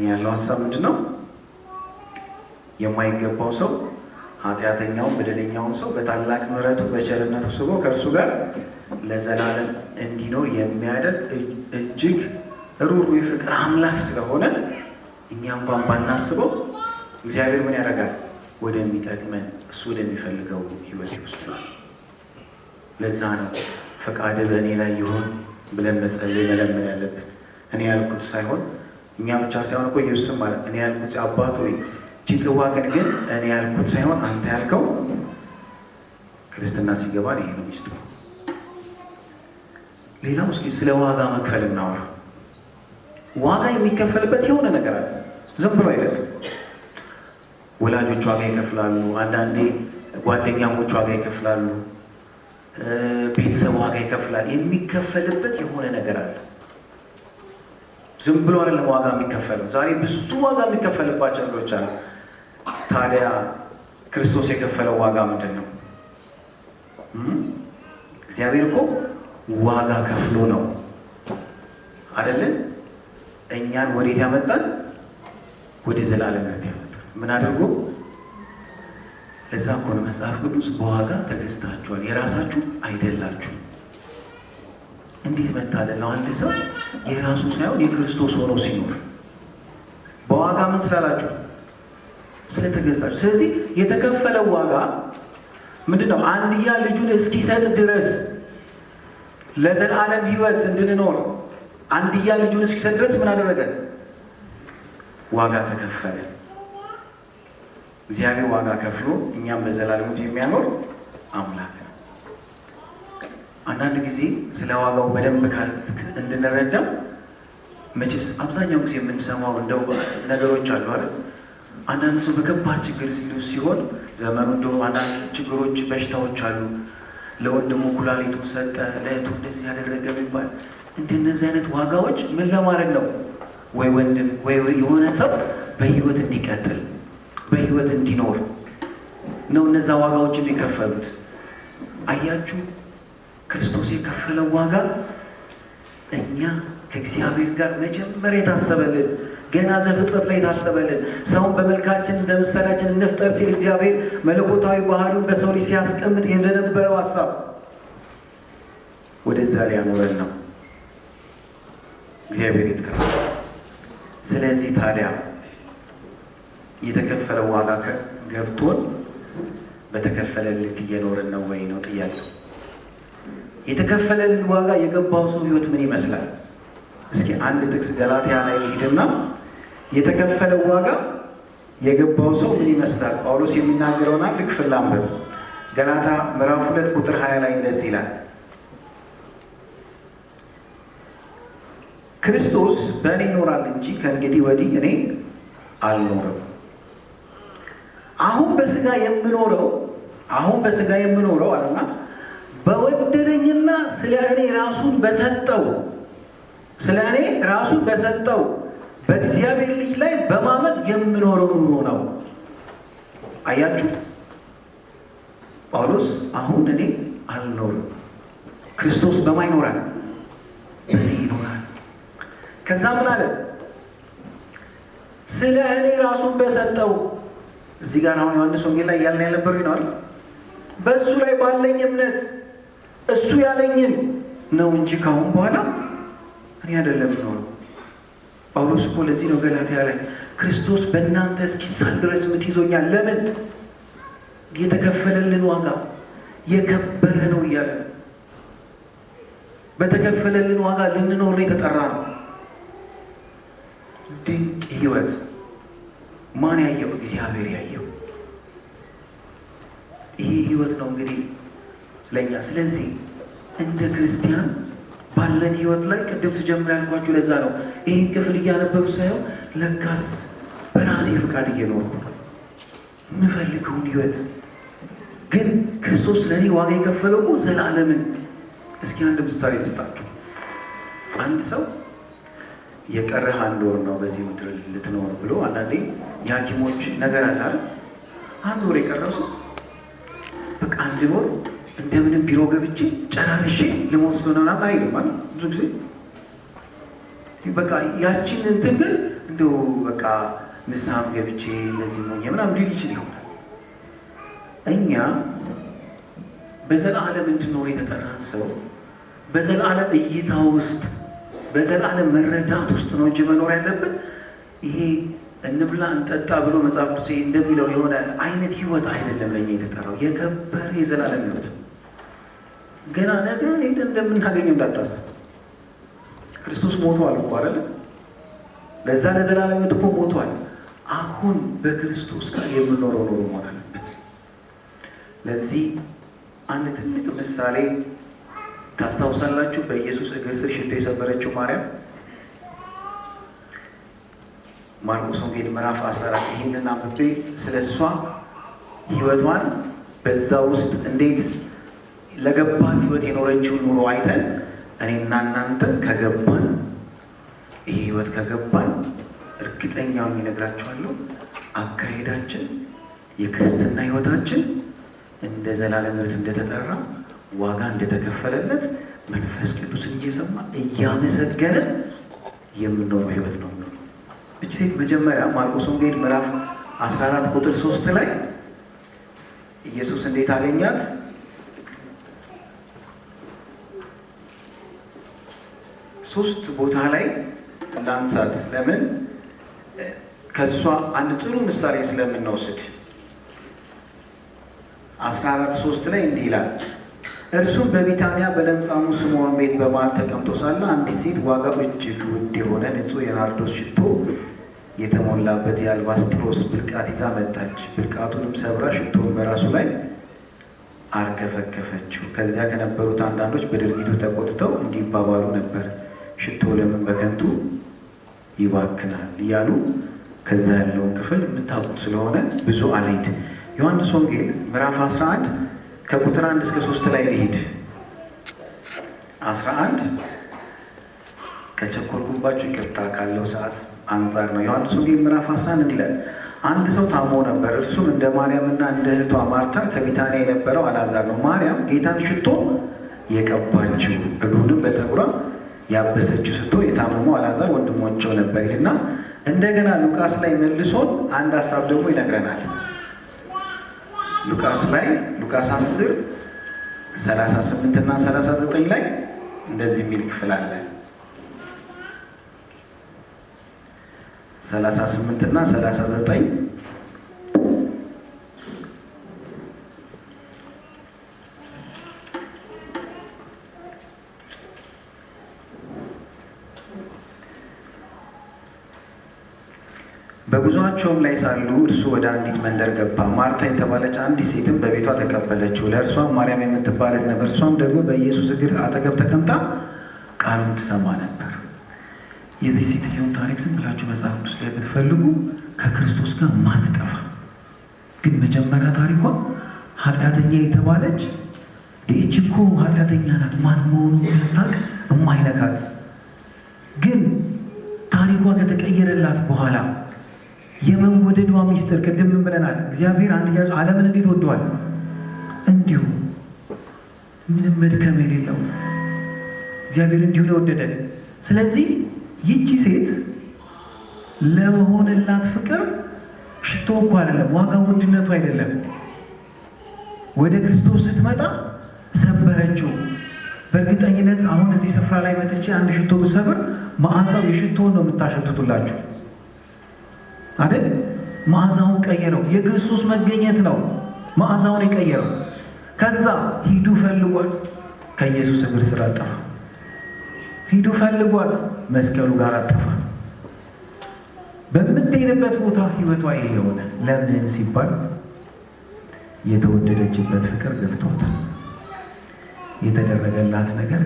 ያለው ሀሳብ ምንድን ነው? የማይገባው ሰው ኃጢአተኛውን በደለኛውን ሰው በታላቅ ምሕረቱ በቸርነቱ ስቦ ከእርሱ ጋር ለዘላለም እንዲኖር የሚያደርግ እጅግ ሩሩ የፍቅር አምላክ ስለሆነ እኛ እንኳን ባናስበው እግዚአብሔር ምን ያደርጋል? ወደሚጠቅመን እሱ ወደሚፈልገው ሕይወት ይወስደናል። ለዛ ነው ፈቃድ በእኔ ላይ ይሁን ብለን መጸለይ መለመን ያለብን። እኔ ያልኩት ሳይሆን፣ እኛ ብቻ ሳይሆን እኮ ኢየሱስም ማለት እኔ ያልኩት፣ አባት ሆይ ይህቺ ጽዋ ግን እኔ ያልኩት ሳይሆን አንተ ያልከው። ክርስትና ሲገባ ይሄ ነው ሚስጥሩ። ሌላው እስኪ ስለ ዋጋ መክፈል እናወራ። ዋጋ የሚከፈልበት የሆነ ነገር አለ፣ ዝም ብሎ አይደለም። ወላጆች ዋጋ ይከፍላሉ። አንዳንዴ ጓደኛሞች ዋጋ ይከፍላሉ። ቤተሰብ ዋጋ ይከፍላል። የሚከፈልበት የሆነ ነገር አለ። ዝም ብሎ አይደለም ዋጋ የሚከፈለው። ዛሬ ብዙ ዋጋ የሚከፈልባቸው ነገሮች አሉ። ታዲያ ክርስቶስ የከፈለው ዋጋ ምንድን ነው? እግዚአብሔር እኮ ዋጋ ከፍሎ ነው አይደለ? እኛን ወዴት ያመጣን? ወደ ዘላለም ሕይወት ያመጣን። ምን አድርጎ? ለዛ እኮ ነው መጽሐፍ ቅዱስ በዋጋ ተገዝታችኋል፣ የራሳችሁ አይደላችሁ። እንዴት መታደል ነው! አንድ ሰው የራሱ ሳይሆን የክርስቶስ ሆኖ ሲኖር፣ በዋጋ ምን ስላላችሁ? ስለተገዛችሁ። ስለዚህ የተከፈለው ዋጋ ምንድን ነው? አንድያ ልጁን እስኪሰጥ ድረስ፣ ለዘላለም ሕይወት እንድንኖር አንድያ ልጁን እስኪሰጥ ድረስ ምን አደረገ? ዋጋ ተከፈለ። እግዚአብሔር ዋጋ ከፍሎ እኛም በዘላለም ሕይወት የሚያኖር አምላክ ነው። አንዳንድ ጊዜ ስለ ዋጋው በደንብ እንድንረዳ፣ መቼስ አብዛኛው ጊዜ የምንሰማው እንደው ነገሮች አሉ አይደል? አንዳንድ ሰው በከባድ ችግር ሲሆን፣ ዘመኑ እንደው አንዳንድ ችግሮች፣ በሽታዎች አሉ። ለወንድሙ ኩላሊቱ ሰጠ፣ ለእህቱ እንደዚህ ያደረገ የሚባል፣ እንደነዚህ አይነት ዋጋዎች ምን ለማድረግ ነው? ወይ ወንድም ወይ የሆነ ሰው በህይወት እንዲቀጥል፣ በህይወት እንዲኖር ነው እነዛ ዋጋዎች የሚከፈሉት። አያችሁ፣ ክርስቶስ የከፈለው ዋጋ እኛ ከእግዚአብሔር ጋር መጀመሪያ የታሰበልን፣ ገና ዘፍጥረት ላይ የታሰበልን፣ ሰውን በመልካችን እንደ ምሳሌያችን እንፍጠር ሲል እግዚአብሔር መለኮታዊ ባህሪውን በሰው ልጅ ሲያስቀምጥ የነበረው ሀሳብ ወደዛ ሊያኖረን ነው እግዚአብሔር ይጠራ። ስለዚህ ታዲያ የተከፈለው ዋጋ ገብቶን በተከፈለ ልክ እየኖርን ነው ወይ ነው ጥያቄው። የተከፈለልን ዋጋ የገባው ሰው ህይወት ምን ይመስላል? እስኪ አንድ ጥቅስ ገላትያ ላይ ሄድና የተከፈለው ዋጋ የገባው ሰው ምን ይመስላል? ጳውሎስ የሚናገረውን አንድ ክፍል ላንብብ። ገላታ ምዕራፍ 2 ቁጥር 20 ላይ እንደዚህ ይላል። ክርስቶስ በእኔ ይኖራል እንጂ ከእንግዲህ ወዲህ እኔ አልኖርም። አሁን በስጋ የምኖረው አለና በወደደኝና ስለ እኔ ራሱን በሰጠው በእግዚአብሔር ልጅ ላይ በማመን የምኖረው ኑሮ ነው። አያችሁ፣ ጳውሎስ አሁን እኔ አልኖርም፣ ክርስቶስ በማ ይኖራል? በእኔ ይኖራል። ከዛ ምን አለ? ስለ እኔ ራሱን በሰጠው፣ እዚህ ጋር አሁን ዮሐንስ ወንጌል ላይ እያልን ያልነበረው ይነዋል። በእሱ ላይ ባለኝ እምነት እሱ ያለኝን ነው እንጂ ካሁን በኋላ እኔ አይደለም የምኖረው። ጳውሎስ እኮ ለዚህ ነው ገላትያ ላይ ክርስቶስ በእናንተ እስኪሳል ድረስ ምጥ ይዞኛል። ለምን? የተከፈለልን ዋጋ የከበረ ነው እያለ ነው። በተከፈለልን ዋጋ ልንኖር ነው የተጠራ ነው። ድንቅ ህይወት ማን ያየው? እግዚአብሔር ያየው። ይሄ ህይወት ነው እንግዲህ ለእኛ። ስለዚህ እንደ ክርስቲያን ባለን ህይወት ላይ ቅድም ስጀምር ያልኳችሁ ለዛ ነው። ይህን ክፍል እያነበቡ ሳይሆን ለካስ በራሴ ፍቃድ እየኖርኩ ነው የምፈልገውን ህይወት፣ ግን ክርስቶስ ለእኔ ዋጋ የከፈለው እኮ ዘላለምን። እስኪ አንድ ምሳሌ ልስጣችሁ። አንድ ሰው የቀረህ አንድ ወር ነው በዚህ ምድር ልትኖር ብሎ፣ አንዳንዴ የሐኪሞች ነገር አለ አይደል? አንድ ወር የቀረው ሰው በቃ አንድ ወር እንደምንም ቢሮ ገብቼ ጨራርሼ ልሞት ስለሆነ ምናምን አይልም ማለት። ብዙ ጊዜ በቃ ያችን እንትን ግን እንደው በቃ ንስሐም ገብቼ እንደዚህ ሆኜ ምናምን ሊል ይችል ይሆናል። እኛ በዘላለም እንድኖር የተጠራን ሰው በዘላለም እይታ ውስጥ በዘላለም መረዳት ውስጥ ነው እንጂ መኖር ያለብን ይሄ እንብላ እንጠጣ ብሎ መጽሐፍ ቅዱስ እንደሚለው የሆነ አይነት ህይወት አይደለም። ለኛ የተጠራው የከበረ የዘላለም ህይወት ገና ነገ ሄደን እንደምናገኘው እንዳታስብ። ክርስቶስ ሞቷል እኮ አይደለ? ለዛ ለዘላለም ህይወት እኮ ሞቷል። አሁን በክርስቶስ ጋር የምኖረው ኑሮ መሆን አለበት። ለዚህ አንድ ትልቅ ምሳሌ ታስታውሳላችሁ? በኢየሱስ እግር ስር ሽቶ የሰበረችው ማርያም ማርቆስ ወንጌል ምዕራፍ 14 ይህንን አንብቤ ስለ እሷ ህይወቷን በዛ ውስጥ እንዴት ለገባት ህይወት የኖረችውን ኑሮ አይተን እኔና እናንተ ከገባን ይህ ህይወት ከገባን እርግጠኛውን ይነግራችኋለሁ፣ አካሄዳችን የክርስትና ህይወታችን እንደ ዘላለም ህይወት እንደተጠራ ዋጋ እንደተከፈለለት መንፈስ ቅዱስን እየሰማ እያመሰገነ የምንኖረው ህይወት ነው። እቺ ሴት መጀመሪያ ማርቆስ ወንጌል ምዕራፍ 14 ቁጥር 3 ላይ ኢየሱስ እንዴት አገኛት? ሶስት ቦታ ላይ ላንሳት። ለምን ከእሷ አንድ ጥሩ ምሳሌ ስለምንወስድ 14:3 ላይ እንዲህ ይላል፣ እርሱም በቢታንያ በለምጻሙ ስምዖን ቤት በማዕድ ተቀምጦ ሳለ አንዲት ሴት ዋጋው እጅግ ውድ የሆነ ንጹሕ የናርዶስ ሽቶ የተሞላበት የአልባስጥሮስ ብልቃጥ ይዛ መጣች። ብልቃጡንም ሰብራ ሽቶውን በራሱ ላይ አርከፈከፈችው። ከዚያ ከነበሩት አንዳንዶች በድርጊቱ ተቆጥተው እንዲባባሉ ነበር፣ ሽቶ ለምን በከንቱ ይባክናል እያሉ። ከዛ ያለውን ክፍል የምታውቁት ስለሆነ ብዙ አልሄድ። ዮሐንስ ወንጌል ምዕራፍ 11 ከቁጥር 1 እስከ 3 ላይ ልሂድ። 11 ከቸኮልኩባችሁ ይቅርታ፣ ካለው ሰዓት አንጻር ነው። ዮሐንስ ወንጌል ምዕራፍ 11 እንዲህ ይላል፣ አንድ ሰው ታሞ ነበር። እርሱም እንደ ማርያምና እንደ እህቷ ማርታ ከቢታንያ የነበረው አልዓዛር ነው። ማርያም ጌታን ሽቶ የቀባችው እግሩንም በጠጉሯ ያበሰችው ስትሆን የታመመው አልዓዛር ወንድሞቸው ነበር ይልና እንደገና ሉቃስ ላይ መልሶን አንድ ሀሳብ ደግሞ ይነግረናል። ሉቃስ ላይ ሉቃስ 10 38 እና 39 ላይ እንደዚህ የሚል ክፍል አለ። 38 እና 39 በጉዞአቸውም ላይ ሳሉ እርሱ ወደ አንዲት መንደር ገባ። ማርታ የተባለች አንዲት ሴትም በቤቷ ተቀበለችው። ለእርሷም ማርያም የምትባል ነበር። እርሷም ደግሞ በኢየሱስ እግር አጠገብ ተቀምጣ ቃሉን ትሰማ ነበር። የዚህ ሴትዮን ታሪክ ዝም ብላችሁ መጽሐፍ ቅዱስ ላይ ብትፈልጉ ከክርስቶስ ጋር ማትጠፋ፣ ግን መጀመሪያ ታሪኳ ኃጢአተኛ የተባለች ይህች እኮ ኃጢአተኛ ናት፣ ማን መሆኑን ሳታውቅ የማይነካት፣ ግን ታሪኳ ከተቀየረላት በኋላ የመወደዷ ሚስጥር ቅድም ምን ብለናል? እግዚአብሔር አንድያ ዓለምን እንዴት ወደዋል? እንዲሁ ምንም መድከም የሌለው እግዚአብሔር እንዲሁ ነው የወደደን። ስለዚህ ይቺ ሴት ለሆነላት ፍቅር ሽቶ እኮ አይደለም፣ ዋጋ ውድነቱ አይደለም። ወደ ክርስቶስ ስትመጣ ሰበረችው። በእርግጠኝነት አሁን እዚህ ስፍራ ላይ መጥቼ አንድ ሽቶ ብሰብር መዓዛው የሽቶውን ነው የምታሸትቱላችሁ አይደል? መዓዛውን ቀየረው። የክርስቶስ መገኘት ነው መዓዛውን የቀየረው። ከዛ ሂዱ ፈልጓት፣ ከኢየሱስ እግር ስር አጠፋ። ሂዱ ፈልጓት፣ መስቀሉ ጋር አጠፋ። በምትሄድበት ቦታ ህይወቷ ይሄ የሆነ ለምን ሲባል የተወደደችበት ፍቅር ገብቷታል። የተደረገላት ነገር